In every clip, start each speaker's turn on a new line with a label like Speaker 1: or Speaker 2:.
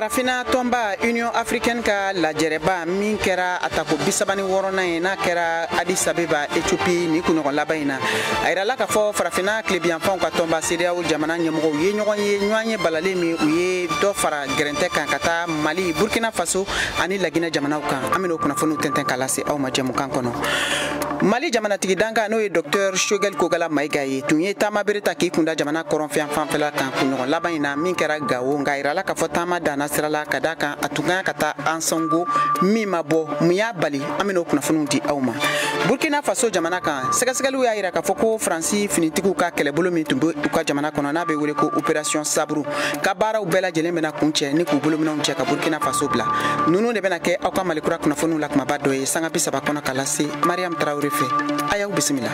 Speaker 1: Farafina tɔnba Union africaine ka lajɛrɛba min kɛra a tako 36nan ye, n'a kɛra Addis Abeba, Ethiopie, ni kunɲɔgɔn laban in na, a yirala k'a fɔ farafina tilebiyanfanw ka tɔnba CEDEAO jamana ɲɛmɔgɔw ye ɲɔgɔn ye, ɲɔgɔn ye balalen min u ye dɔ fara gɛrɛntɛ kan ka taa Mali, Burkina Faso ani Laginɛ jamanaw kan. An bɛn'o kunnafoniw tɛntɛn k'a lase aw ma jɛmukan kɔnɔ. Mali jamanatigi dankan, n'o ye Docteur Choguel Kokala Maïga ye, tun ye taama bere ta k'i kunda jamana kɔrɔnfɛn fanfɛla kan kunɲɔgɔn laban in na min kɛra Gawo. Nka a yirala k'a fɔ taama danna sira la, ka d'a kan a tun kan ka taa Ansongo min ma bɔ. Mun y'a bali? An bɛn'o kunnafoniw di aw ma. Burkina Faso jamana kan, sɛgɛsɛgɛliw y'a yira k'a fɔ ko Faransi finitigiw ka kɛlɛbolo min tun bɛ u ka jamana kɔnɔ, n'a bɛ wele ko Opération Sabre, ka baaraw bɛɛ lajɛlen bɛna kuncɛ ni k'u bolominɛnw cɛ ka Burkina Faso bila. Ninnu de bɛna kɛ aw ka Malikura kunnafoniw la kumaba dɔ ye sanga 30 kɔnɔ, ka lase Mariam Traoré fɛ. A y'aw bisimila.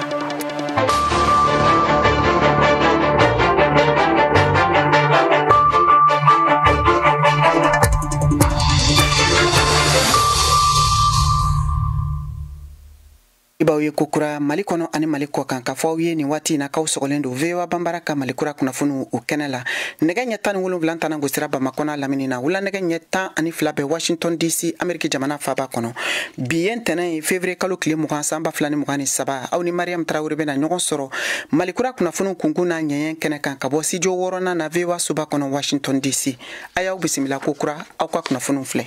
Speaker 1: I b'aw ye kokura Mali kɔnɔ ani Mali kɔ kan, k'a fɔ aw ye nin waati in na k'aw sɔgɔlen don VOA Banbara ka Malikura kunnafoniw o kɛnɛ la. Nɛgɛ ɲɛ 17 tana gosira Bamakɔ n'a lamini na, wula nɛgɛ ɲɛ 12 bɛ Washington DC, Ameriki jamana faaba kɔnɔ. Bi ye ntɛnɛn ye, février kalo tile 20, san 2023. Aw ni Mariam Traoré bɛna ɲɔgɔn sɔrɔ Malikura kunnafoniw kunkun n'a ɲɛɲɛ kɛnɛ kan ka bɔ studio 6nan na VOA soba kɔnɔ, Washington DC. A y'aw bisimila kokura, aw ka kunnafoniw filɛ.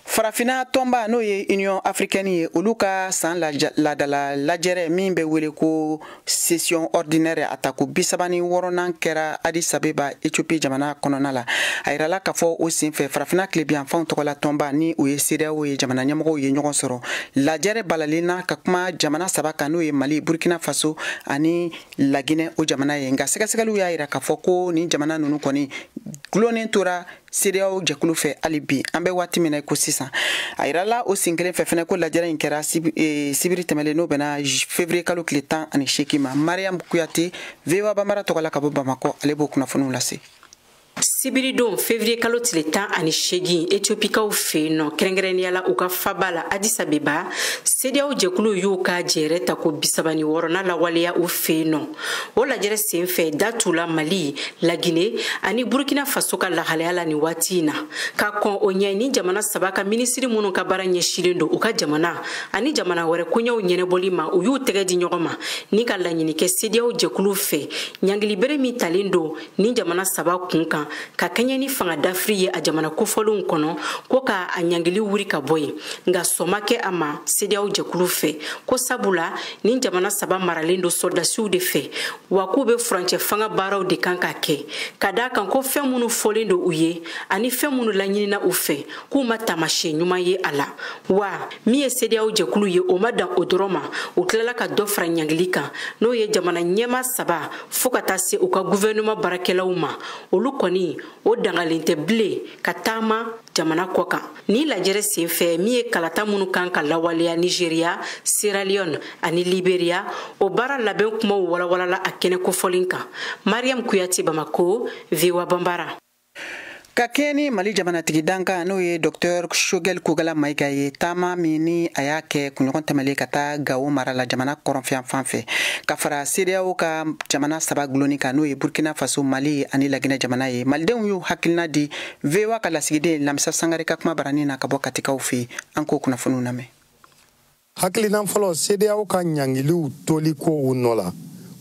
Speaker 1: Farafina tɔnba, n'o ye Union africaine ye, olu ka san ladala lajɛrɛ min bɛ wele ko session ordinaire, a tako 36nan kɛra Addis Abeba, Ethiopie jamana kɔnɔna la. A yirala k'a fɔ o senfɛ, farafina tilebiyanfanw tɔgɔla tɔnba, ni o ye CEDEAO ye, jamana ɲɛmɔgɔw ye ɲɔgɔn sɔrɔ lajɛrɛ balalen na ka kuma jamana saba kan, n'o ye Mali, Burkina Faso ani Laginɛ o jamana ye. Nka sɛgɛsɛgɛliw y'a yira k'a fɔ ko nin jamana ninnu kɔni gulonnen tora CEDEAO jɛkulu fɛ hali bi, an bɛ waati min na ko sisan. A yirala o sen kelen fɛ fɛnɛ ko lajɛrɛ in kɛra sibiri tɛmɛlen, n'o bɛnna février kalo tile 18 ma. Mariam Kuyate, VOA Banbara tɔgɔ la ka bɔ Bamakɔ, ale b'o kunnafoniw lase.
Speaker 2: Sibiridon, février kalo tile 18, Etiopikaw fɛ yen nɔ, kɛrɛnkɛrɛnnenya la u ka faba la Addis Abeba, CEDEAO jɛkulu y'u ka jɛrɛ ta ko 36nan lawaleya u fɛ yen nɔ. O lajɛrɛ sen fɛ, da t'u la Mali, Laginɛ ani Burkina Faso ka lahalaya la nin waati in na. Ka kɔn o ɲɛ, ni jamana saba ka minisiri minnu ka baara ɲɛsinnen don u ka jamana ani jamana wɛrɛ koɲɛw ɲɛnabɔli ma, u y'u tɛgɛ di ɲɔgɔn ma ni ka laɲini kɛ CEDEAO jɛkulu fɛ, ɲangilibere min talen don ni jamana saba kun kan ka kɛɲɛ ni fanga dafiri ye a jamana kofɔlenw kɔnɔ, ko ka a ɲangili wuri ka bɔ yen. Nka sɔn ma kɛ a ma CEDEAO jɛkulu fɛ, ko sabula ni jamana saba maralen don sɔrɔdasiw de fɛ, wa k'u bɛ furancɛ fanga baaraw de kan ka kɛ, ka d'a kan ko fɛn minnu fɔlen don u ye ani fɛn minnu laɲinina u fɛ, k'u ma taamasiyɛn ɲuman ye a la. Wa min ye CEDEAO jɛkulu ye, o ma dan o dɔrɔn ma, u tilala ka dɔ fara ɲangili kan, n'o ye jamana ɲɛmaa saba fo ka taa se u ka gouvernement baarakɛlaw ma, olu kɔni o dangalen tɛ bilen ka taama jamana kɔ kan. Ni lajɛrɛ sen fɛ, min ye kalata minnu kan ka lawaleya Nigeria, Sierra Leone ani Liberia, o baara labɛn kumaw walawalala a kɛnɛ kofɔlen kan. Mariam Kuyate, Bamako, VOA Banbara.
Speaker 1: Ka kɛɲɛ ni Mali jamanatigi dankan, n'o ye Docteur Choguel Kokala Maïga ye, taama min ni a y'a kɛ kunɲɔgɔn tɛmɛlen ka taa Gawo mara la, jamana kɔrɔnfɛn fan fɛ, ka fara CEDEAO ka jamana saba gulonni kan, n'o ye Burkina Faso, Mali ani Laginɛ jamana ye, malidenw y'u hakilina di VOA ka lasigiden Lamisa Sangare ka kuma baranin na ka bɔ Katikaw fɛ yen. An k'o kunnafoniw lamɛn.
Speaker 3: Hakilina fɔlɔ, CEDEAO ka ɲangiliw toli ko u nɔ la,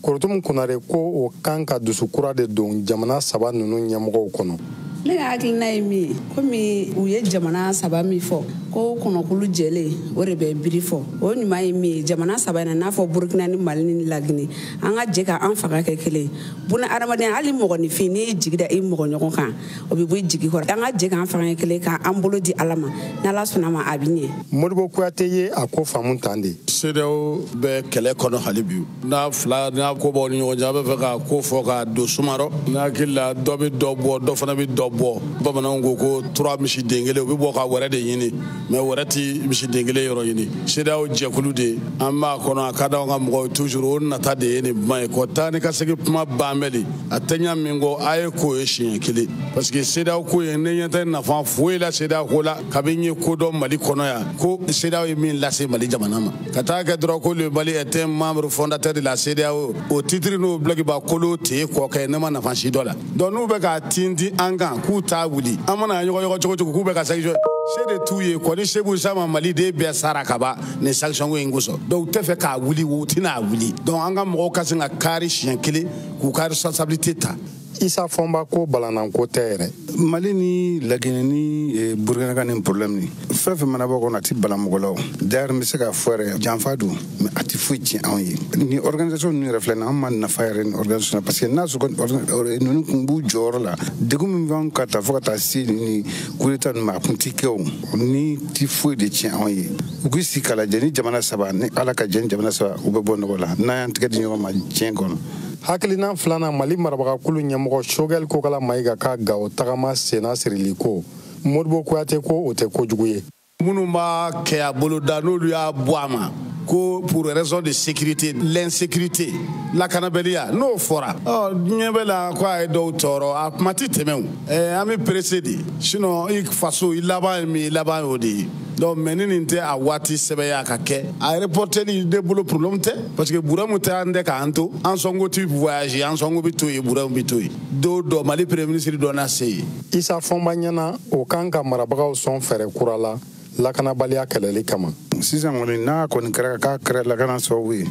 Speaker 3: Korotumu Konare ko o kan ka dusu kura de don jamana saba ninnu ɲɛmɔgɔw kɔnɔ.
Speaker 4: Ne ka hakilina ye min ye, komi u ye jamana saba min fɔ ko kɔnɔkulu jɛlen, o de bɛ biri fɔ. O ɲuman ye min ye, jamana saba in na, n'a fɔ Burukina ni Mali ni Laginɛ, an ka jɛ ka an fanga kɛ kelen. Buna adamadenya, hali mɔgɔninfin, n'i y'i jigi da i mɔgɔ ɲɔgɔn kan, o bɛ bɔ i jigi kɔrɔ. An ka jɛ k'an fanga kɛ kelen, k'an bolo di Ala ma, n'Ala sɔnna ma, a bɛ ɲɛ.
Speaker 3: Modibo Kuyate ye a ko faamu tan de.
Speaker 5: CEDEAO bɛ kɛlɛ kɔnɔ hali bi, n'a fila n'a ko b'aw ni ɲɔgɔn cɛ, a bɛ fɛ ka ko fɔ ka don suma rɔ. N'a hakili la, dɔ bɛ dɔ bɔ, dɔ fana bɛ dɔ bɔ. Bamananw ko ko tura misiden kelen, u bɛ bɔ ka wɛrɛ de ɲini, mɛ wɛrɛ ti misiden kelen yɔrɔ ɲini. CEDEAO jɛkulu de an b'a kɔnɔ, a ka d'anw ka mɔgɔw toujours, o nata de ye nin kuma ye kɔ taa ni ka segin kuma ban bɛɛ de a tɛ ɲa min kɔ, a ye k'o ye siɲɛ kelen, parce que CEDEAO ko ye, ne ɲɛ tɛ nafa foyi la CEDEAO ko la. Kabi n ye ko dɔn Mali kɔnɔ yan, ko CEDEAO ye min lase Mali jamana ma, ka taa kɛ dɔrɔn ko le Mali est un membre fondateur de la CEDEAO, o titre n'o bilakiba kolo ten kɔ kɛ, ne ma nafa si dɔ la. Donc n'u bɛ k'a tintin an kan k'u t'a wuli. An mana ɲɔgɔn cogo cogo k'u bɛ ka sanction, se de t'u ye kɔni, se b'u sama Maliden bɛɛ sara ka ban nin sanction ko in kosɔn. Donc u tɛ fɛ k'a wuli, u tɛna a wuli. Donc an ka mɔgɔw ka sin ka kari siɲɛ kelen k'u ka responsabilité ta.
Speaker 3: Isa Fɔnba ko balananko tɛ yɛrɛ.
Speaker 6: Mali ni Laginɛ ni Burukina ka nin problème ni fɛn fɛn mana bɔ kɔnɔ, a ti bala mɔgɔ la o. D'ailleurs, n bɛ se k'a fɔ yɛrɛ, janfa don, mais a ti foyi tiɲɛ anw ye. Ni organisation ninnu yɛrɛ filɛ nin, an ma nafa yɛrɛ ni organisation na, parce que n'a sɔrɔ ninnu kun b'u jɔyɔrɔ la, degun min b'an ka ta fo ka taa se ni coup d'état ninnu ma, a kun ti kɛ o. Ni ti foyi de tiɲɛ anw ye. U k'u sigi k'a lajɛ, ni jamana saba ni Ala ka jɛ, ni jamana saba u bɛ bɔ nɔgɔ la n'an y'an tigɛ di ɲɔgɔn ma diɲɛ kɔnɔ.
Speaker 3: Hakilina filanan, Mali marabagakulu ɲɛmɔgɔ Sogɛl Kokala Mayiga ka Gawo tagama senna sirili ko, Modibo Kuyate ko o tɛ kojugu ye.
Speaker 5: Minnu b'a kɛ a boloda, n'olu y'a bɔ a ma ko pour raison de sécurité, l'insécurité, lakanabaliya, n'o fɔra, ɔ diɲɛ bɛ la ko a ye dɔw tɔɔrɔ, a kuma ti tɛmɛ o. An bɛ pressé de, sinon i faso i laban ye min ye, i laban y'o de ye. Donc mais ni nin tɛ a waati sɛbɛya ka kɛ, a reporteli de bolo, problème tɛ, parce que Burama tɛ an tɛ k'an to, an sɔnko ti voyage, an sɔnko bɛ to yen, Burama bɛ to yen don dɔ, Mali premier ministre dɔ na se yen.
Speaker 3: Isa Fɔnba ɲɛna, o kan ka marabagaw sɔn fɛɛrɛ kura la lakanabaliya kɛlɛli kama.
Speaker 6: Sisan kɔni, n'a kɔni kɛra k'a kɛra lakana sababu ye,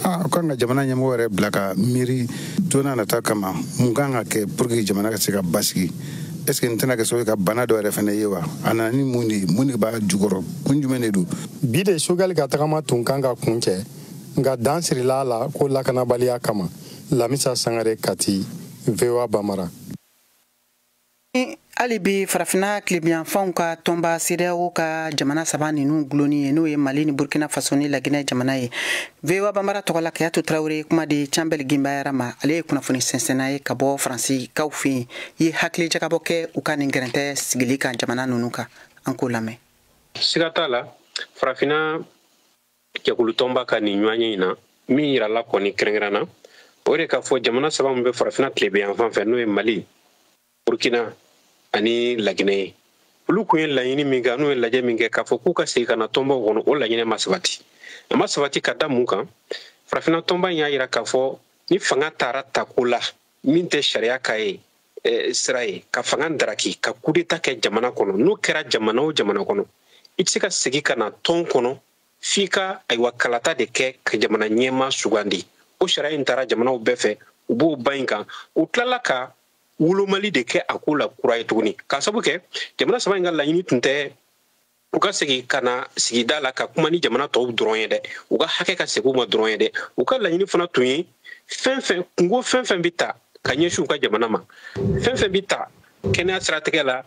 Speaker 6: o kan ka jamana ɲɛmɔgɔ yɛrɛ bila ka miiri don n'a nata kama, mun kan ka kɛ pour que jamana ka se ka basigi. Est ce que nin tɛna kɛ sababu ye ka bana dɔ yɛrɛ fana ye wa? A nana ni mun de ye? Mun de b'a jukɔrɔ? Kun jumɛn de don?
Speaker 3: Bi de Sogɛli ka tagama tun kan ka kun cɛ, nka dan sirila a la ko lakanabaliya kama. Lamisa Sangare, Kati, VOA Bamara.
Speaker 1: Hali bi, Farafinna tilebiyanfanw ka tɔnba CEDEAO ka jamana saba ninnu gulonni ye, n'o ye Mali ni Burkina Faso ni Laginɛ jamana ye. VOA Bambara tɔgɔ la, Kayatu Tarawele kuma di Canbɛli Ginbayara ma. Ale ye kunnafoni sɛnsɛnna ye ka bɔ Faransi kaw fɛ yen, ye hakili jagabɔ kɛ u ka nin gɛrɛntɛ sigili kan jamana ninnu kan. An k'o lamɛn.
Speaker 7: Siga t'a la, Farafinna jɛkulu tɔnba ka nin ɲɔgɔn in na, min yirala kɔni kɛrɛnkɛrɛnna, o de k'a fɔ jamana saba min bɛ Farafinna tilebiyanfan fɛ, n'o ye Mali, Burkina ani Laginɛ ye, olu kun ye laɲini min kɛ, n'u ye lajɛ min kɛ k'a fɔ k'u ka segin ka na tɔnbaw kɔnɔ, o laɲini ma sabati. A ma sabati ka da mun kan? Farafinna tɔnba in y'a yira k'a fɔ ni fanga taara tako la min tɛ sariya ka ye sira ye, ka fanga daraki, ka coup d'état kɛ jamana kɔnɔ, n'o kɛra jamana o jamana kɔnɔ, i tɛ se ka segin ka na tɔn kɔnɔ f'i ka, ayiwa, kalata de kɛ ka jamana ɲɛmaa sugandi. O sariya in taara jamanaw bɛɛ fɛ, u b'o ba in kan. U tilala ka wolomali de kɛ a ko la kura ye tuguni, k'a sabu kɛ jamana saba in ka laɲini tun tɛ u ka segin ka na sigida la ka kuma ni jamana tɔw dɔrɔn ye dɛ, u ka hakɛ ka segin u ma dɔrɔn ye dɛ. U ka laɲini fana tun ye fɛn fɛn kungo, fɛn fɛn bɛ ta ka ɲɛsin u ka jamana ma, fɛn fɛn bɛ ta kɛnɛya siratigɛ la,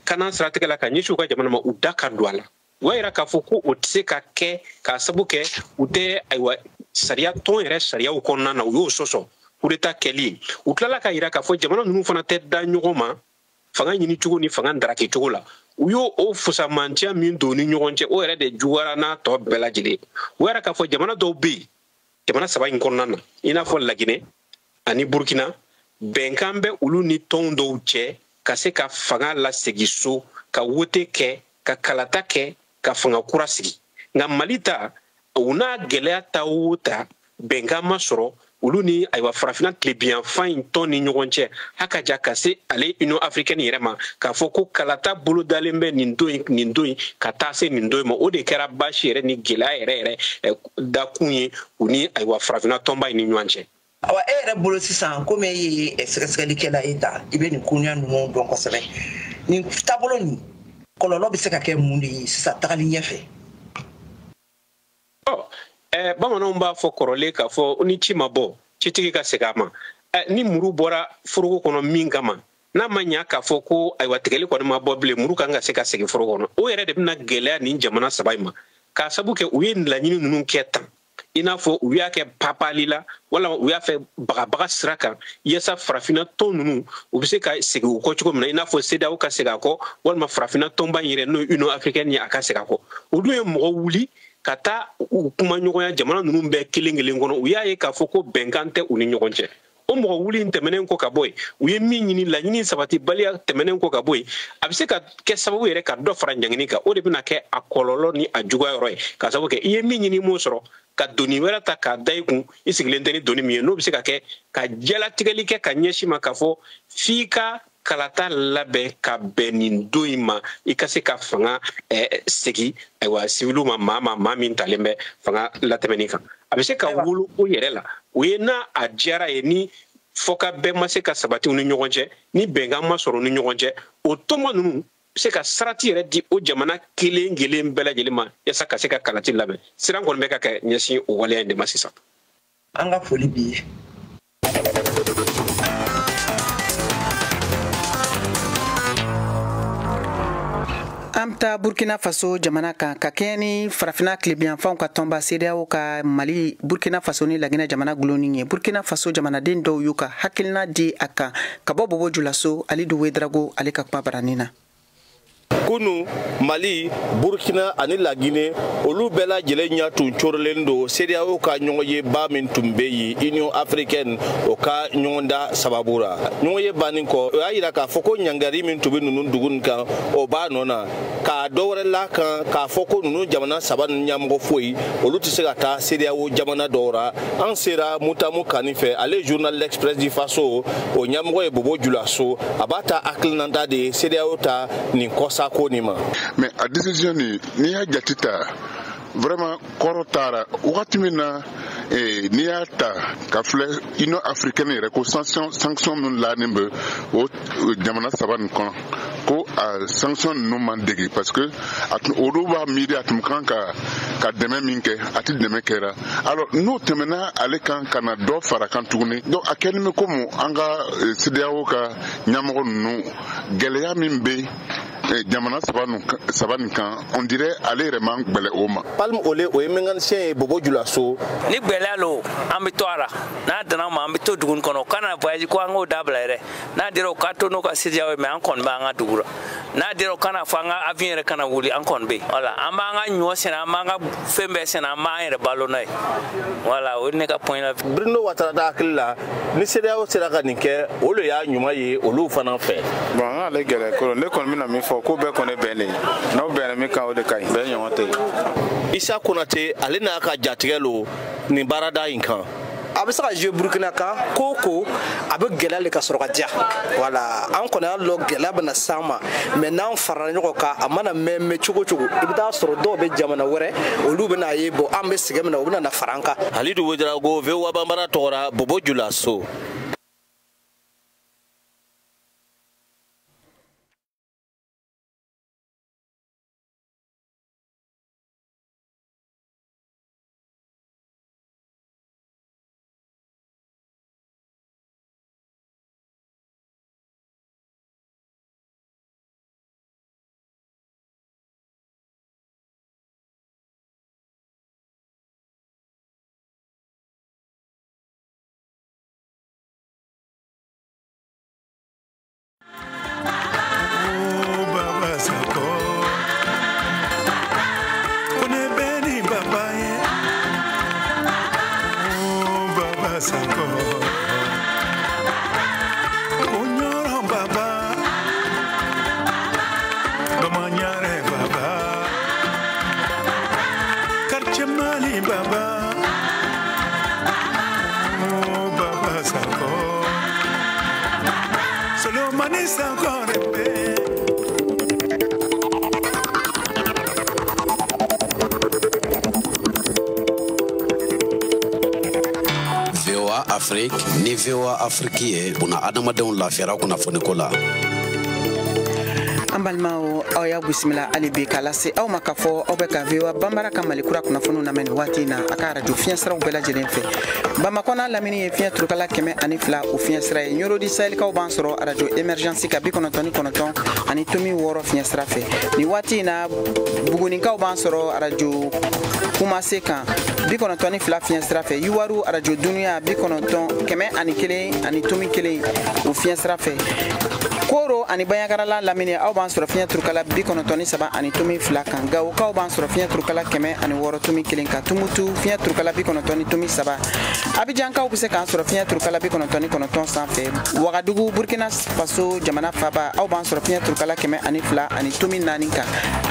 Speaker 7: kana siratigɛ la, ka ɲɛsin u ka jamana ma, u da ka don a la. U b'a yira k'a fɔ ko o tɛ se ka kɛ, k'a sabu kɛ u tɛ, ayiwa, sariya tɔn yɛrɛ sariyaw kɔnɔna na, u y'o sɔsɔ coup d'état kɛli ye. U tilala ka yira k'a fɔ jamana ninnu fana tɛ da ɲɔgɔn ma fanga ɲini cogo ni fanga daraki cogo la. U y'o o fusamantiya min don ni ɲɔgɔn cɛ, o yɛrɛ de juguyara n'a tɔ bɛɛ lajɛlen. U yɛrɛ k'a fɔ jamana dɔw bɛ yen jamana saba in kɔnɔna na, i n'a fɔ Laginɛ ani Burkina, bɛnkan bɛ olu ni tɔn dɔw cɛ ka se ka fanga lasegin so, ka wote kɛ, ka kalata kɛ, ka fanga kura sigi. Nka Mali ta, u n'a gɛlɛya ta o ta, bɛnkan ma sɔrɔ olu ni, ayiwa, Farafinna tilebiyanfan in tɔn ni ɲɔgɔn cɛ hakaja ka se ale Union africaine yɛrɛ ma k'a fɔ ko kalata bolo dalen bɛ nin don in, nin don in, ka taa se nin don in ma. O de kɛra baasi yɛrɛ ni gɛlɛya yɛrɛ yɛrɛ dakun ye u ni, ayiwa, Farafinna tɔnba in ni ɲɔgɔn cɛ.
Speaker 8: Awa, e yɛrɛ bolo sisan, komi e ye sɛgɛsɛgɛlikɛla ye ta, i bɛ nin koɲa ninnu dɔn kosɛbɛ, nin taabolo nin kɔlɔlɔ bɛ se ka kɛ mun de ye sisan tagali ɲɛfɛ?
Speaker 7: Ɔ bamananw b'a fɔ kɔrɔlen k'a fɔ ni ci ma bɔ, citigi ka segin a ma. Ni muru bɔra foroko kɔnɔ min kama, n'a ma ɲa k'a fɔ ko, ayiwa, tigɛli kɔni ma bɔ bilen, muru kan ka se ka segin foro kɔnɔ. O yɛrɛ de bɛna gɛlɛya nin jamana saba in ma, k'a sabu kɛ u ye laɲini ninnu kɛ tan, i n'a fɔ u y'a kɛ papali la walama u y'a fɛ bagabaga sira kan, yaasa Farafinna tɔn ninnu u bɛ se ka segin u kɔ cogo min na, i n'a fɔ CEDEAO ka segin a kɔ, walima Farafinna tɔnba in yɛrɛ, n'o ye Union africaine ye, a ka segin a kɔ. Olu ye mɔgɔ wuli ka taa u kuma ɲɔgɔnya jamana ninnu bɛɛ kelen kelen kɔnɔ. U y'a ye k'a fɔ ko bɛnkan tɛ u ni ɲɔgɔn cɛ. O mɔgɔ wuli in tɛmɛnen kɔ ka bɔ yen, u ye min ɲini, laɲini sabatibaliya tɛmɛnen kɔ ka bɔ yen, a bɛ se ka kɛ sababu yɛrɛ ka dɔ fara ɲangini kan. O de bɛna kɛ a kɔlɔlɔ ni a juguya yɔrɔ ye, k'a sababu kɛ i ye min ɲini, i m'o sɔrɔ, ka doni wɛrɛ ta k'a da i kun, i sigilen tɛ ni doni min ye, n'o bɛ se ka kɛ ka jalatigɛli kɛ ka ɲɛsin ma k'a fɔ f'i ka kalata labɛn ka bɛn nin don in ma, i ka se ka fanga segin ayiwa siviliw ma, maa min talen bɛ fanga latɛmɛni kan. A bɛ se ka wolo o yɛrɛ la, o ye n'a a diyara ye, ni fɔ ka bɛɛ ma se ka sabati u ni ɲɔgɔn cɛ, ni bɛnkan ma sɔrɔ u ni ɲɔgɔn cɛ, o tɔnba ninnu bɛ se ka sarati yɛrɛ di o jamana kelen kelen bɛɛ lajɛlen ma yaasa ka se ka kalati labɛn. Siran kɔni bɛ ka kɛ ɲɛsin o waleya in de ma sisan.
Speaker 8: An ka foli b'i ye.
Speaker 1: An bɛ taa Burkina Faso jamana kan ka kɛɲɛ ni farafinna tilebiyanfanw ka tɔnba CEDEAO ka Mali, Burkina Faso ni Laginɛ jamana gulonni ye. Burkina Faso jamanaden dɔw y'u ka hakilina di a kan ka bɔ Bobo Julaso. Alidu Wedrago, ale ka kuma baranin na.
Speaker 9: Kunu, Mali, Burkina ani Lagine, olu bɛɛ lajɛlen ɲa tun corilen don CEDEAO ka ɲɔgɔnyeba min tun bɛ yen, Union africaine o ka ɲɔgɔnda sababu ra. Ɲɔgɔnye banni kɔ, o y'a yira k'a fɔ ko ɲangari min tun bɛ ninnu dugu nin kan, o b'a nɔ na k'a dɔ wɛrɛ la kan, k'a fɔ ko ninnu jamana saba ninnu ɲɛmɔgɔ foyi, olu tɛ se ka taa CEDEAO jamana dɔw ra. An sera Mutamu Kani fɛ, ale journal L'Express du Faso o ɲɛmɔgɔ ye Bobo Julaso. A b'a ta hakilinata de ye CEDEAO ta nin kɔsa ko nin ma.
Speaker 10: Mais a décision nin, n'i y'a jate ta, vraiment kɔrɔ taara wagati min na, n'i y'a ta ka filɛ Union africaine yɛrɛ ko sanction min lanen bɛ o jamana saba nin kɔnɔ, ko a sanction ninnu man dege, parce que a tun olu b'a miiri a tun kan ka dɛmɛ min kɛ, a ti dɛmɛ kɛra. Alors n'o tɛmɛna ale kan ka na dɔ fara kan tuguni, donc a kɛlen bɛ komi an ka CEDEAO ka ɲɛmɔgɔ ninnu, gɛlɛya min bɛ jamana saba nin kan, on dirait ale yɛrɛ man gbɛlɛ o ma.
Speaker 9: Palme Ole, o ye mécanicien ye Bobo Julaso.
Speaker 11: Ni gwɛlɛya lo, an bɛ to a la. N'a danna ma, an bɛ to dugu kɔnɔ, kana voyage ko an k'o dabila yɛrɛ. N'a dira o k'a to n'o ka CEDEAO ye, mais an kɔni b'an ka dugu la. N'a dira o kana fɔ an ka avion yɛrɛ kana wuli, an kɔni bɛ yen. Voilà, an b'an ka ɲɔ sɛnɛ, an b'an ka fɛn bɛɛ sɛnɛ, an b'an yɛrɛ balo n'a ye. Voilà, o ye ne ka point la.
Speaker 9: Bruno Ouattara da hakili la, ni CEDEAO sera ka nin kɛ, o le y'a ɲuman ye olu fana fɛ.
Speaker 6: Bon, an k'ale gɛlɛ ko ne kɔni bɛna min fɔ, ko bɛɛ kɔni bɛn de n'aw bɛnna min kan, o de ka ɲi, bɛɛ ɲɔgɔn tɛ yen.
Speaker 9: Isa Konate, ale n'a ka jatigɛ lo nin baarada in kan.
Speaker 12: A bɛ se ka jouer Burkina kan ko o ko, a bɛ gɛlɛya le ka sɔrɔ ka diya. Wala an kɔni y'a lɔn gɛlɛya bɛna s'an ma, mais n'an farala ɲɔgɔn kan, a mana mɛn mɛn cogo cogo, i bɛ taa sɔrɔ dɔw bɛ jamana wɛrɛ, olu bɛna ye bɔn an bɛ sɛgɛn min na, u bɛna na fara an kan.
Speaker 9: Halidu Wedarago, VOA Banbara tɔgɔra, Bobo Julaso.
Speaker 13: VOA Afrique ni VOA Afrique ye buna adamadenw lafiyara kunnafoniko la.
Speaker 1: An balimaw, aw y'a bisimila hali bi k'a lase aw ma k'a fɔ aw bɛ ka VOA Banbara ka Malikura kunnafoniw lamɛn nin waati in na, a ka arajo fiɲɛsiraw bɛɛ lajɛlen fɛ. Bamakɔ n'a lamini ye fiɲɛ turukala 102 o fiɲɛsira ye. Ɲorodi Sahɛlikaw b'an sɔrɔ arajo Émergence ka 99.6 fiɲɛsira fɛ nin waati in na. Bugunikaw b'an sɔrɔ arajo Kumase kan 92 fiɲɛsira fɛ. Yuwaru, arajo Duniya 90 101.1 o fiɲɛsira fɛ. Koro ani Banyakarala lamini, aw b'an sɔrɔ fiɲɛ turukala 93.2 kan. Gawokaw b'an sɔrɔ fiɲɛ turukala 106.1 kan. Tumutu, fiɲɛ turukala 90.3. Abijankaw bɛ se k'an sɔrɔ fiɲɛ turukala 99 sanfɛ. Wagadugu, Burkina Faso jamana faba, aw b'an sɔrɔ fiɲɛ turukala 102.4 kan.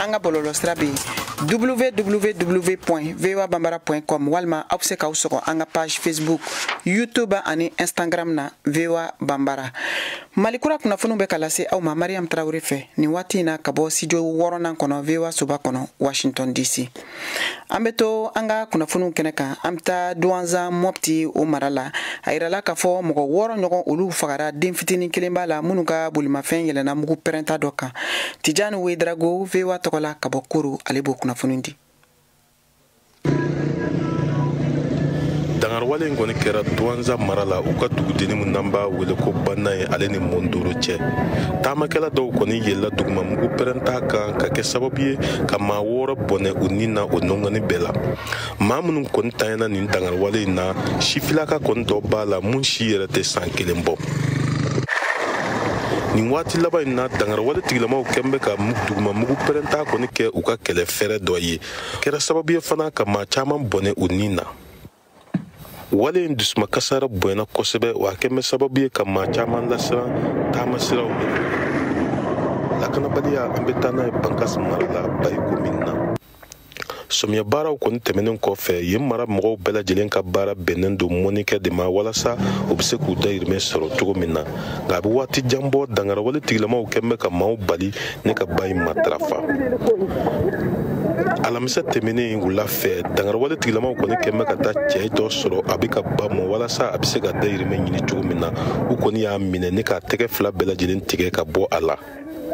Speaker 1: An ka bɔlɔlɔsira bɛ yen. www.voabambara.com walima aw bɛ se k'aw sɔgɔ an ka page Facebook, YouTube ani Instagram na VOA Bambara. Malikura kunnafoniw bɛ ka lase aw ma Mariam Traoré fɛ nin waati in na ka bɔ studio 6nan kɔnɔ VOA soba kɔnɔ Washington DC. An bɛ to an ka kunnafoniw kɛnɛ kan, an bɛ taa Douentza Mopti o mara la. A yirala k'a fɔ mɔgɔ 6 ɲɔgɔn olu fagara, den fitinin kelen b'a la minnu ka bolimafɛn yɛlɛnna mugu pɛrɛnta dɔ kan. Tijani Ouedraogo VOA tɔgɔ la ka bɔ Koro, ale b'o kunnafoni di.
Speaker 14: Dangarwale in kɔni kɛra Douentza mara la, u ka dugudenni min n'an b'a wele ko Banna ye, ale ni Mondoro cɛ. Taamakɛla dɔw kɔni yɛlɛla duguma mugu pɛrɛnta kan ka kɛ sababu ye ka maa 6 bɔnɛ u ni na o nɔngɔnni bɛɛ la. Maa minnu kɔni tanyana nin dangarwale in na, sifilaka kɔni dɔ b'a la mun si yɛrɛ tɛ san 1 bɔ. Nin waati laban in na, dangarawale tigilamaw kɛn bɛ ka duguma mugu pɛrɛnta kɔni kɛ u ka kɛlɛ fɛrɛ dɔ ye. Kɛra sababu ye fana ka maa caman bɔnɛ u ni na. Wale in dusuma kasara bonyana kosɛbɛ, wa a kɛn bɛ sababu ye ka maa caman lasiran taama siraw minɛ. Lakanabaliya, an bɛ taa n'a ye Bankas mara la, Bayi komin na. Sɔmiya baaraw kɔni tɛmɛnen kɔfɛ, yen mara mɔgɔw bɛɛ lajɛlen ka baara bɛnnen don mɔnikɛ de ma walasa u bɛ se k'u dayirimɛ sɔrɔ cogo min na. Nka a bɛ waati jan bɔ, dangarawale tigilamaw kɛn bɛ ka maaw bali ne ka ba in matarafa. Alamisa tɛmɛnen wula fɛ, dangarawale tigilamaw kɔni kɛn bɛ ka taa cɛ dɔ sɔrɔ a bɛ ka ba mɔ walasa a bɛ se ka dayirimɛ ɲini cogo min na. U kɔni y'a minɛ ne k'a tɛgɛ 2 bɛɛ lajɛlen tigɛ ka bɔ a la.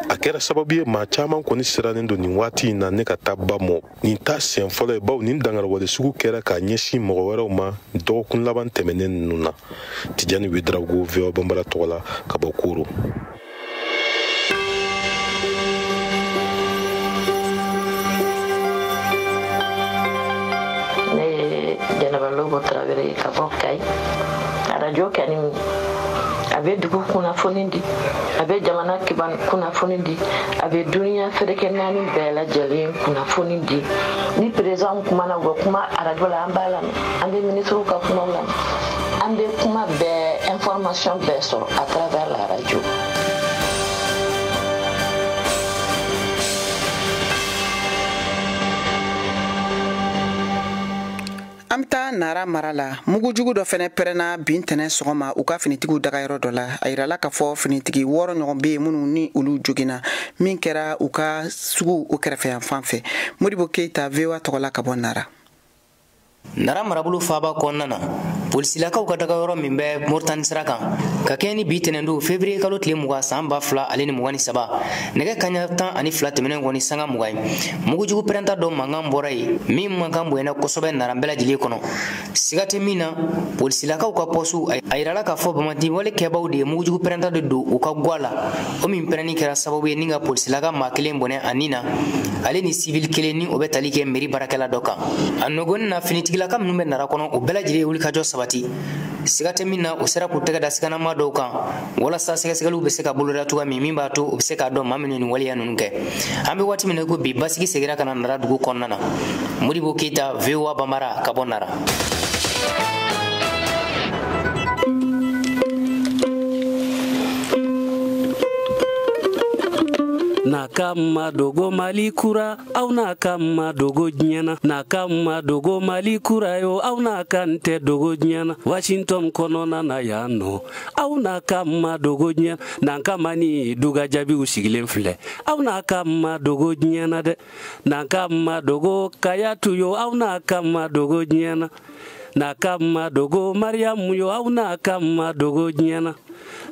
Speaker 14: A kɛra sababu ye maa caman kɔni sirannen don nin waati in na ne ka taa ba mɔ. Nin ta siɲɛ fɔlɔ ye, bawo nin dangarawale sugu kɛra k'a ɲɛsin mɔgɔ wɛrɛw ma dɔgɔkun laban tɛmɛnen ninnu na. Tijani Ouedraogo, VOA Bambara tɔgɔ la ka bɔ Koro.
Speaker 15: Ne ye Jɛnɛba Lobo Tarawele ye ka bɔ Kayi. Arajo kɛni a bɛ dugu kunnafoni di, a bɛ jamana kunnafoni di, a bɛ duniya ferekɛ 4 bɛɛ lajɛlen kunnafoni di. Ni président kumana, u bɛ kuma arajo la, an b'a lamɛn, an bɛ ministres ka kumaw lamɛn, an bɛ kuma bɛɛ, information bɛɛ sɔrɔ à travers la radio.
Speaker 1: An bɛ taa Nara mara la, mugujugu dɔ fɛnɛ pɛrɛnna bi ntɛnɛn sɔgɔma u ka finitigiw dagayɔrɔ dɔ la. A yirala k'a fɔ finitigi 6 ɲɔgɔn bɛ yen minnu ni olu joginna, min kɛra u ka sugu o kɛrɛfɛ yan fan fɛ. Modibo Keyita, VOA tɔgɔ la ka bɔ Nara.
Speaker 16: Nara marabolo faaba kɔnɔna na, polisilakaw ka dagayɔrɔ min bɛ Moritani sira kan, ka kɛɲɛ ni bi tɛnɛndon février kalo tile 20 san 2023, nɛgɛ kanɲɛ 12 tɛmɛnen kɔ ni sanga 20 ye, mugujugu pɛrɛnta dɔ mankan bɔra yen min mankan bonyana kosɛbɛ Nara bɛɛ lajɛlen kɔnɔ. Siga tɛ min na, polisilakaw ka pɔsu, a yirala k'a fɔ bamati wale kɛbaw de ye mugujugu pɛrɛnta de don u ka gwa la, o min pɛrɛnni kɛra sababu ye ni ka polisilaka maa 1 bɔnɛ a nin na, ale ni sivili 1 ni o bɛ tali kɛ mairie baarakɛla dɔ kan. A nɔgɔnni na, finitigilaka minnu bɛ Nara kɔnɔ, o bɛɛ lajɛlen ye wulikajɔ sabati. Siga tɛ min na, o sera k'u tɛgɛ da siganama dɔw kan walasa sɛgɛsɛgɛliw bɛ se ka boloda cogoya min b'a to u bɛ se k'a dɔn maa minnu ni waleya ninnu kɛ. An bɛ waati min na ko bi, basigi seginna ka na Nara dugu kɔnɔna na. Modibo Keyita, VOA Bambara ka bɔ Nara.
Speaker 17: N'a ka ma dogo Mali kura, aw n'a ka ma dogo diɲɛ na. N'a ka ma dogo Mali kura yo, aw n'a ka n tɛ dogo diɲɛ na. Washington kɔnɔna na yan nɔ, aw n'a ka ma dogo diɲɛ na. N'an ka ma ni duga jaabiw sigilen filɛ, aw n'a ka ma dogo diɲɛ na dɛ. N'an ka ma dogo Kayatu yo, aw n'a ka ma dogo diɲɛ na. N'a ka ma dogo Mariamu yo, aw n'a ka ma dogo diɲɛ na.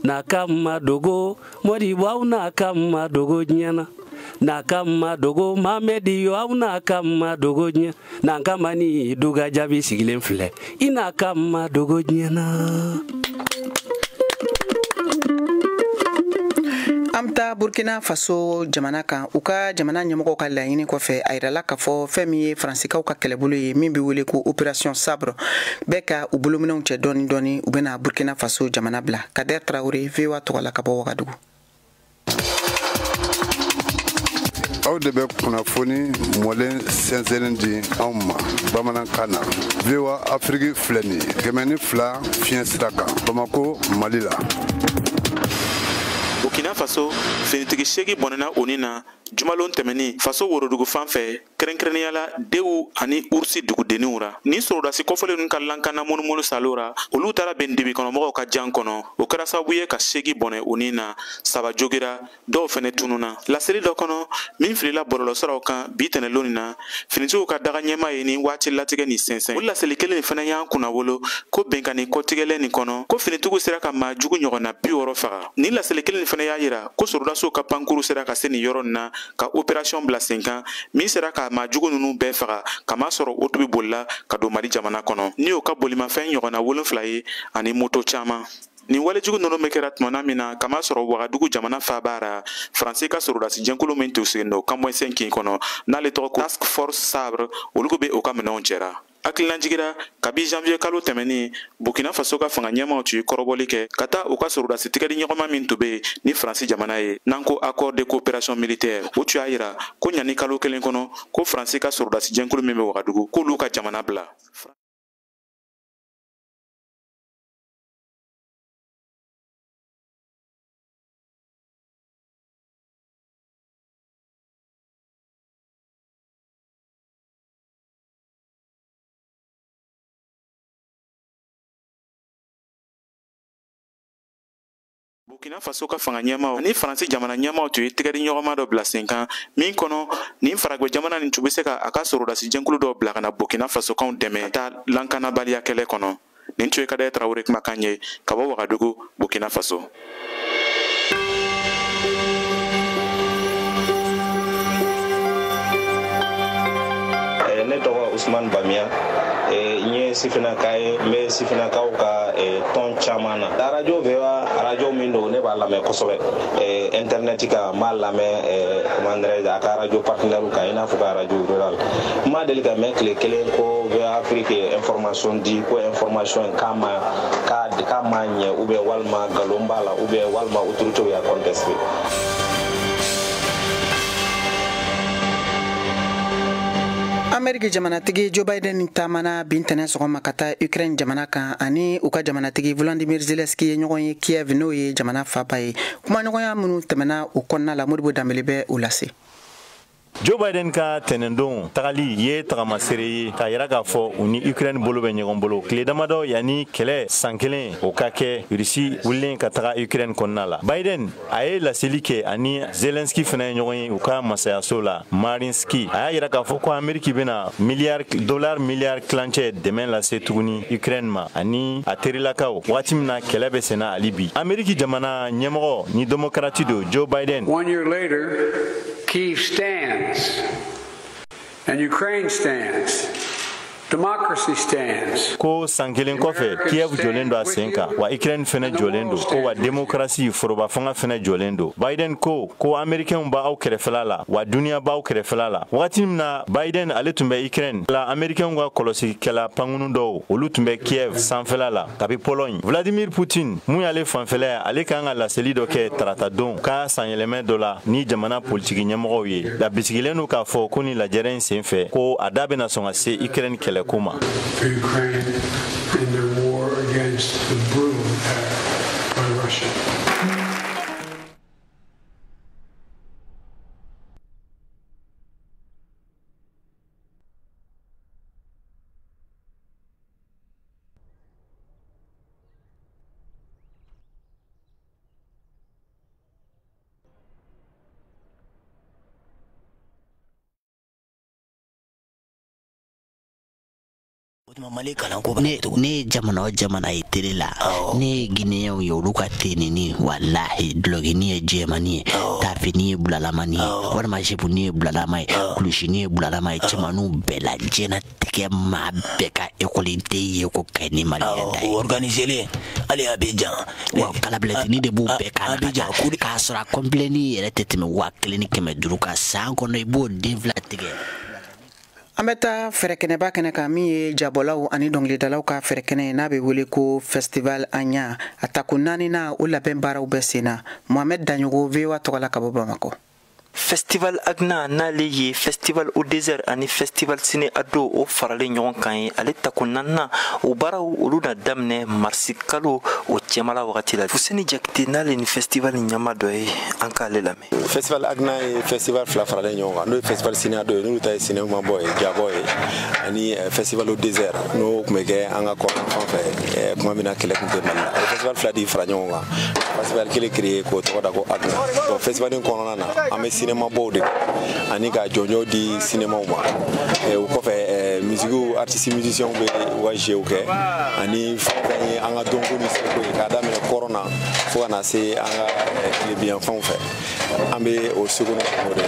Speaker 17: N'a ka ma dogo Modibo, aw n'a ka ma dogo diɲɛ na. N'a ka ma dogo Mamedi yo, aw n'a ka ma dogo diɲɛ. N'an ka ma ni duga jaabi sigilen filɛ, i n'a ka ma dogo diɲɛ na.
Speaker 1: An bɛ taa Burkina Faso jamana kan. U ka jamana ɲɛmɔgɔw ka laɲini kɔfɛ, a yirala k'a fɔ fɛn min ye Faransikaw ka kɛlɛbolo ye min bɛ wele ko Opération Sabre bɛɛ ka u bolominɛnw cɛ dɔɔni dɔɔni, u bɛna Burkina Faso jamana bila. Kader Traoré, VOA tɔgɔ la ka bɔ Wagadugu.
Speaker 18: Aw de bɛ kunnafoni mɔlen sɛnsɛnnen di anw ma bamanankan na. VOA Afrique filɛ nin ye 102 fiɲɛ sira kan Bamako, Mali la.
Speaker 19: Burkina Faso, finitigi 8 bɔnɛna u ni na jumalon tɛmɛni faso worodugu fan fɛ, kɛrɛnkɛrɛnnenya la Dewu ani Urusi dugudenninw ra. Ni sɔrɔdasi kɔfɔlen ninnu ka lankana munumunu salo ra, olu taara bɛn dibi kɔnɔmɔgɔw ka jan kɔnɔ. O kɛra sababu ye ka 8 bɔnɛ u ni na, 3 jogira, dɔw fɛnɛ tununa. Laseli dɔ kɔnɔ min filila bɔlɔlɔsiraw kan bi tɛnɛlon nin na, finitigiw ka daga ɲɛma ye ni waati latigɛ nin sɛnsɛn. O laseli kelen nin fɛnɛ y'an kunnawolo ko bɛnkanni kɔtigɛlɛn nin kɔnɔ, ko finitigiw sera ka maa jugu ɲɔgɔnna 60 faga. Nin laseli kelen nin fɛnɛ y'a yira ko sɔrɔdasiw ka pankuru sera ka se nin yɔrɔ nin na ka opération bila sen kan min sera ka maa jugu ninnu bɛɛ faga, kamasɔrɔ o tun bɛ bolila ka don Mali jamana kɔnɔ ni o ka bolimafɛn ɲɔgɔnna 7 ye ani moto caman. Nin walejugu ninnu bɛ kɛra tumana min na, kamasɔrɔ Wagadugu jamana faaba ra, Faransi ka sɔrɔdasi jɛnkulu min tun sigilen don Kamɔn kin kɔnɔ n'ale tɔgɔ ko Task Force Sabre, olu bɛ o ka minɛnw cɛra. Hakilinajigira kabi janvier kalo tɛmɛnen, Burkina Faso ka fanga ɲɛmaw tun ye kɔrɔbɔli kɛ ka taa u ka sɔrɔdasi tigɛdiɲɔgɔnma min tun bɛ yen ni Faransi jamana ye, n'an ko accord de coopération militaire. O tun y'a yira ko ɲani kalo kelen kɔnɔ, ko Faransi ka sɔrɔdasi jɛnkulu min bɛ Wagadugu, k'olu ka jamana bila. Burkina Faso ka fanga ɲɛmaw ani Faransi jamana ɲɛmaw tun ye tigɛdiɲɔgɔnma dɔ bila sen kan min kɔnɔ, nin faragwɛ jamana nin tun bɛ se ka a ka sɔrɔdasi jɛnkulu dɔw bila ka na Burkina Fasokanw dɛmɛ ka taa lankanabaliya kɛlɛ kɔnɔ. Nin tun ye Kadɛ Tarawele kumakan ye ka bɔ Wagadugu, Burkina Faso.
Speaker 20: Ne tɔgɔ Usman Bamiya, n ye sifinnaka ye, n bɛ sifinnakaw ka tɔn caman na. Arajo VOA, arajo min don, ne b'a lamɛn kosɛbɛ internet kan, n b'a lamɛn, comment dirais-je, a ka arajo partenaire kan, i n'a fɔ ka arajo rural. N ma deli ka mɛn tile kelen ko VOA Afrique ye information di, ko information k'a ma k'a ma ɲɛ, ou bien walima nkalon b'a la, ou bien walima autorité y'a contesté.
Speaker 1: Ameriki jamanatigi Joe Biden taamana bi ntɛnɛn sɔgɔma ka taa Ukraine jamana kan ani u ka jamanatigi Volodymyr Zelensky ye ɲɔgɔn ye Kiev, n'o ye jamana faaba ye. Kumaɲɔgɔnya minnu tɛmɛna o kɔnɔna la, Modibo Danbele bɛ o lase.
Speaker 21: Joe Biden ka tɛnɛndon tagali ye tagamasere ye k'a yira k'a fɔ u ni Ukraine bolo bɛ ɲɔgɔn bolo. Tile damadɔ yanni kɛlɛ san kelen o ka kɛ, Rusi wulilen ka taga Ukraine kɔnɔna la. Biden a ye laseli kɛ ani Zelensky fana ye ɲɔgɔn ye u ka masayaso la Mariinsky. A y'a yira k'a fɔ ko Ameriki bɛna miliyari dollar miliyari tilancɛ dɛmɛ lase tuguni Ukraine ma ani a terilakaw, waati min na kɛlɛ bɛ senna hali bi. Ameriki jamana ɲɛmɔgɔ ni démocrate don Joe Biden.
Speaker 22: One year later, Kyiv stands, and Ukraine stands. Democracy stands.
Speaker 21: Ko san kelen kɔfɛ, Kiev jɔlen don a sen kan, wa Ukraine fɛnɛ jɔlen don, ko wa démocratie foroba fanga fɛnɛ jɔlen don. Biden ko ko américains b'aw kɛrɛfɛla la, wa duniya b'aw kɛrɛfɛla la. Wagati min na Biden ale tun bɛ Ukraine la, américains ka kɔlɔsikɛla pankunu dɔw, olu tun bɛ Kiev sanfɛla la kabi Pologne. Vladimir Poutine mun y'ale fanfɛla ye, ale kan ka laseli dɔ kɛ tarata don ka sanyɛlɛmɛ dɔ la ni jamana politiki ɲɛmɔgɔw ye. La bisigilen don k'a fɔ ko ni lajɛrɛ in sen fɛ, ko a da bɛna sɔn ka se Ukraine kɛlɛ ko ma.
Speaker 22: For Ukraine in their war against the brutal attack by Russia.
Speaker 23: Mali kalanko ne ye jamana o jamana ye télé la, ne ye Guinéenw ye, olu ka tenini walahi dulɔkini ye jɛmani ye, tafini ye bulalama ye, walima jepuni ye bulalama ye, kulusini ye bulalama ye. Cɛmaninw bɛɛ la diɲɛnatigɛ maa bɛɛ ka ekɔliden ye ko ka ni maliyɛn ta ye.
Speaker 24: Organiselen hali Abidjan.
Speaker 23: Wa kalabilɛtini de b'u bɛɛ kan k'a sɔrɔ a kɔnpilɛni yɛrɛ tɛ tɛmɛ 1500 kan san kɔnɔ, i b'o den fila tigɛ.
Speaker 1: An bɛ taa fɛrɛkɛnɛba kɛnɛ kan min ye jabɔlaw ani dɔnkilidalaw ka fɛrɛkɛnɛ ye n'a bɛ wele ko Festival Anya. A tako 4nan o labɛn baaraw bɛ sen na. Mohamed Daɲogo, VOA tɔgɔ la ka bɔ Bamakɔ.
Speaker 2: Festival Agna n'ale ye Festival au désert ani Festival Ciné Ado o faralen ɲɔgɔn kan ye, ale tako naaninan o baaraw olu na daminɛ marisi kalo o cɛmala wagati la. Fuseni Jakite n'ale ni festival ɲɛma dɔ ye, an k'ale lamɛn.
Speaker 3: Festival Agna ye festival fila faralen ɲɔgɔn kan, n'o ye Festival Ciné Ado ye, n'olu ta ye cinéma bɔ ye, jabɔ ye, ani Festival au désert n'o tun bɛ kɛ an ka kɔrɔn fan fɛ tuma min na kɛlɛ tun tɛ Mali la. Festival fila de fara ɲɔgɔn kan, festival kelen créé k'o tɔgɔ da ko Agna. Bon, festival in kɔnɔna na an bɛ cinéma bɔw de ani ka jɔnjɔn di cinémaw ma. O kɔfɛ musique artiste musiciens bɛ u ka jeux kɛ ani fɛn fɛn ye an ka dɔnko ni seko ye k'a daminɛ kɔrɔn na fo ka na se an ka tilebiyanfanw fɛ, an bɛ o seko ni o de.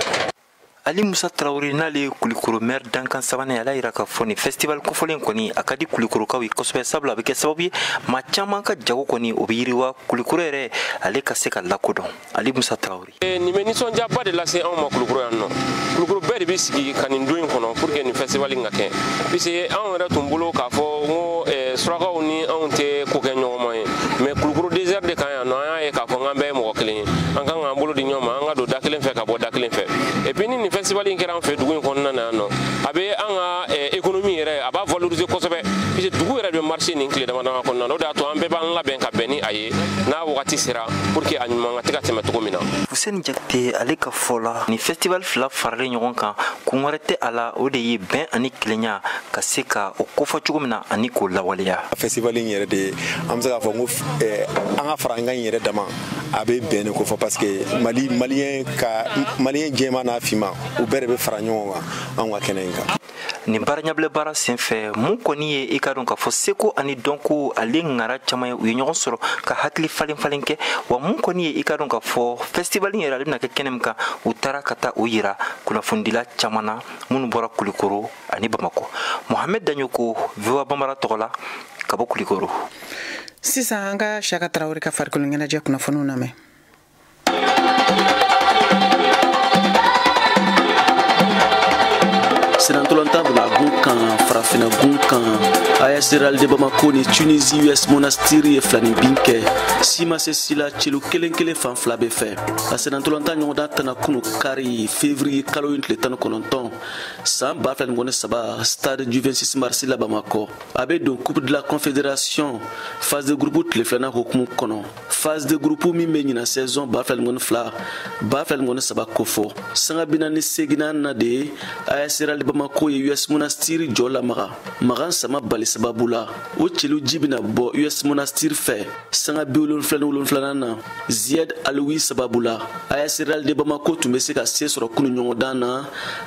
Speaker 2: Ali Musa Traoré n'ale ye Kulikoro maire dankan sabanan ye, ala yira k'a fɔ nin festival kofɔlen kɔni a ka di Kulikorokaw ye kosɛbɛ, sabula a bɛ kɛ sababu ye maa caman ka jago kɔni o bɛ yiriwa, Kulikoro yɛrɛ ale ka se ka lakodɔn. Ali Musa Traoré.
Speaker 7: Nin bɛ nisɔndiyaba de lase anw ma Kulikoro yan nɔ. Kulikoro bɛɛ de bɛ sigi ka nin don in kɔnɔ pour que nin festival in ka kɛ, puisque anw yɛrɛ tun bolo k'a fɔ n ko surakaw ni anw tɛ ko kɛ ɲɔgɔnma ye, mais Kulikoro désert de kan yan nɔ, an y'a ye k'a fɔ k'an bɛɛ ye mɔgɔ kelen ye, an kan k'an bolo di ɲɔgɔn ma, an ka don da kelen fɛ ka bɔ da kelen fɛ. Et puis ni nin festival in kɛra an fɛ dugu in kɔnɔna na yan nɔ, a bɛ an ka économie yɛrɛ a b'a valoriser kosɛbɛ, puisque dugu yɛrɛ bɛ marché nin tile dama dama kɔnɔna na. O de y'a to an bɛɛ b'an labɛn ka bɛn ni a ye n'a wagati sera pour que a ɲuman ka se ka tɛmɛ cogo min na.
Speaker 2: Fuseni Jakite ale ka fɔ la, nin festival fila faralen ɲɔgɔn kan kun wɛrɛ tɛ a la, o de ye bɛn ani kelenya ka se ka o kofɔ cogo min na ani k'o lawaleya.
Speaker 3: Festival in yɛrɛ de an bɛ se k'a fɔ n ko an ka fara an kan yɛrɛ dama a bɛ bɛn de kofɔ, parce que Mali malien ka malien jɛman n'a finman u bɛɛ de bɛ fara ɲɔgɔn kan anw ka kɛnɛ in kan.
Speaker 2: Nin baara ɲɛbila baara senfɛ mun kɔni ye i ka dɔn k'a fɔ seko ani dɔnko ale ŋara caman ye, u ye ɲɔgɔn sɔrɔ ka hakili falen falen kɛ, wa mun kɔni ye i ka dɔn k'a fɔ festival in yɛrɛ ale bɛna kɛ kɛnɛ min kan, u taara ka taa o yira kunnafonidila caman na minnu bɔra Kulikoro ani Bamakɔ. Mohamed Daɲoko, VOA Bambara tɔgɔ la ka bɔ Kulikoro.
Speaker 1: Sisan an ka Saka Tarawele ka farikolo ɲɛnajɛ kunnafoniw lamɛn.
Speaker 4: Senatɔlɔntan bila gun kan farafinna gun kan, AS Real de Bamako ni Tunisie US Monastir ye filani bin kɛ, si ma se si la, celu kelen kelen fan fila bɛɛ fɛ. A senatɔlɔntan ɲɔgɔndan tana kunu kari février kalo in tile 19 san 2023 stade du 26 mars la Bamakɔ. A bɛ don Coupe de la Confédération phase de groupe tile filanan hokumu kɔnɔ. Phase de groupe min bɛ ɲina saison 2022 2023 kofɔ. Sanga 48nan na de AS Real de Bamako ye US Monastir jɔ lamaga magan sama bali sababu la, o celu ji bɛna bɔ US Monastir fɛ sanga 77 nan na Zied Aloui sababu la. AS Real de Bamako tun bɛ se ka se sɔrɔ kunu ɲɔgɔndan na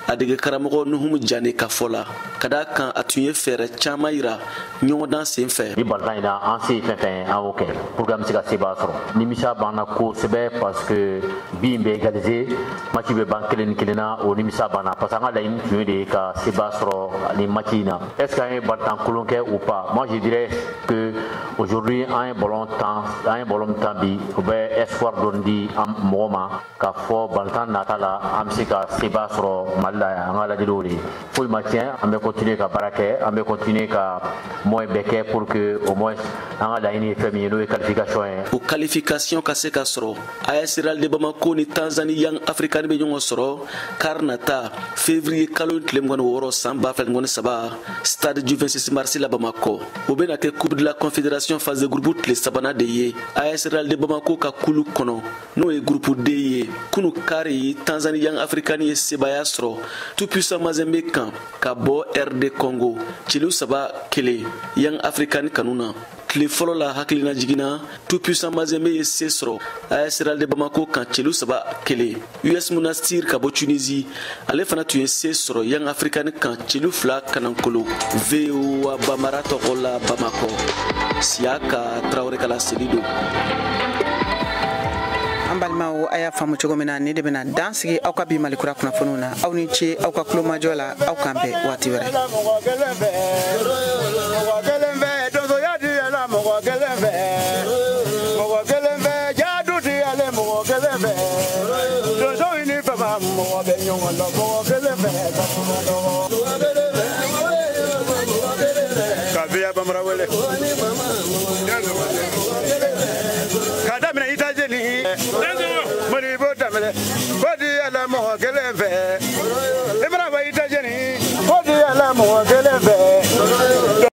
Speaker 4: a dege karamɔgɔ Nuhumu Jane ka fɔ la, ka d'a kan a tun ye fɛɛrɛ caman yira ɲɔgɔndan sen fɛ.
Speaker 5: Ni balontan in na an se ye fɛn fɛn ye an y'o kɛ pour que an bɛ se ka sebaya sɔrɔ. Nimisa b'an na kosɛbɛ parce que bi in bɛ égaliser, match bɛ ban 1-1 na, o nimisa b'an na parce que an ka laɲini tun ye de ka sebaya sɔrɔ ni match in na. Est-ce qu'an ye balontan kolon kɛ ou pas? Moi je dirais que aujourd'hui an ye ballon tan, an ye ballon tan bi, o bɛ espoir dɔɔni di an mɔgɔ ma k'a fɔ balontan nata la an bɛ se ka sebaya sɔrɔ Mali la yan. An ka lajɛliw o de ye. Foyi ma tiɲɛ, an bɛ continuer ka baara kɛ, an bɛ continuer ka moyen bɛɛ kɛ pour que au moins an ka laɲini ye fɛn min ye n'o ye qualification ye.
Speaker 4: O qualification ka se ka sɔrɔ, AS Real de Bamako ni Tanzanie Young African bɛ ɲɔgɔn sɔrɔ kari nata février kalo tile 26 san 2023 stade du 26 mars la Bamakɔ. O bɛna kɛ Coupe de la Confédération phase de groupe tile sabanan de ye AS Real de Bamako ka kulu kɔnɔ, n'o ye groupe D ye. Kunu kari Tanzanie Young African ye sebaya sɔrɔ Tout Puissant Mazembe kan ka bɔ RD Congo celu 3-1 Young African kanu na. Tile fɔlɔ la hakilina jiginna, Tout Puissant Mazembe ye se sɔrɔ AS Real de Bamako kan celu 3-1. US Monastir ka bɔ Tunisie ale fana tun ye se sɔrɔ Young African kan celu 2-0. VOA Bambara tɔgɔ la Bamakɔ, Siaka Traoré ka laseli don.
Speaker 1: An balimaw, a y'a faamu cogo min na, ne de bɛna dan sigi aw ka bi Malikura kunnafoniw na. Aw ni ce aw ka kulomajɔ la, aw k'an bɛn waati wɛrɛ.
Speaker 25: Mɔgɔ kelen fɛ donsoya di yɛlɛ, mɔgɔ kelen fɛ mɔgɔ kelen fɛ jadu di yɛlɛ, mɔgɔ kelen fɛ donsow ni fama mɔgɔ bɛ ɲɔgɔn dɔn, mɔgɔ kelen fɛ ka biya bamara wele ka daminɛ États-Unis Mali b'o daminɛ ko di yɛlɛ mɔgɔ Mɔgɔ kelen fɛ.